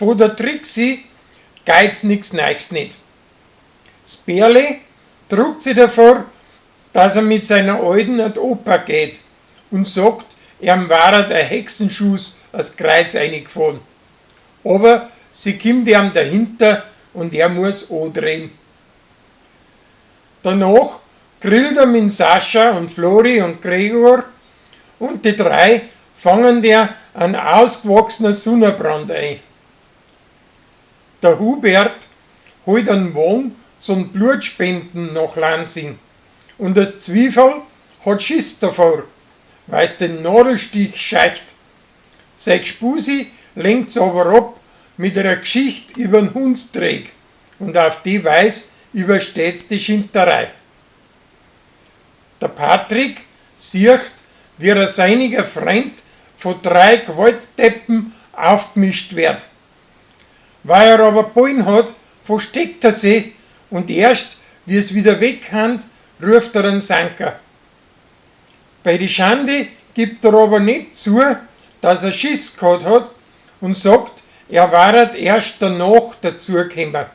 Vo der Trixi geit's nix Neues nicht. 's Bärli druckt sich davor, dass er mit seiner Alten an die Oper geht und sagt, ihm war der Hexenschuss als Kreuz eingefahren. Aber sie kommt ihm dahinter und er muss andrehen. Danach grillt er mit Sascha und Flori und Gregor und die drei fangen der einen ausgewachsenen Sonnenbrand ein. Der Hubert holt einen Wagen zum Blutspenden nach Lansing und das Zwiefel hat Schiss davor, weil's den Nadelstich scheicht. Sein Gspusi lenkt's aber ab mit einer Geschichte übern Hundsträg und auf die Weise übersteht's die Schinderei. Der Patrick sieht, wie er seiniger Freund von drei Gewaltdeppen aufgemischt wird. Weil er aber Bullen hat, versteckt er sich und erst, wie es wieder weg hand, ruft er einen Sanker. Bei die Schande gibt er aber nicht zu, dass er Schiss gehabt hat und sagt, er war erst danach dazugekommen.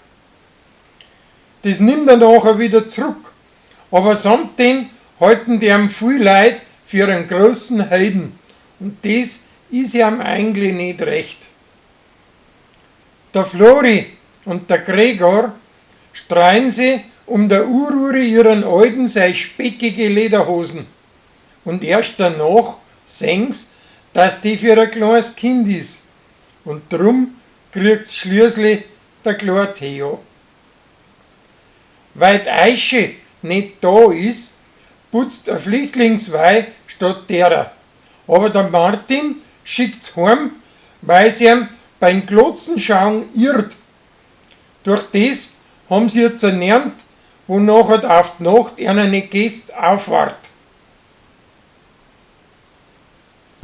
Das nimmt er nachher wieder zurück, aber samt dem halten die ihm viel Leid für einen großen Heiden und das ist ihm eigentlich nicht recht. Der Flori und der Gregor streiten sie um der Ururi ihren Alten sei speckige Lederhosen und erst danach sehen's, dass die für ein kleines Kind ist und drum kriegt's schließlich der kleine Theo. Weil die Eiche nicht da ist, putzt ein Flüchtlingsweih statt derer. Aber der Martin schickt's heim, weil sie ihm beim Glotzenschauen irrt. Durch das haben sie jetzt erlernt, wo nachher auf die Nacht einer Gäste aufwart.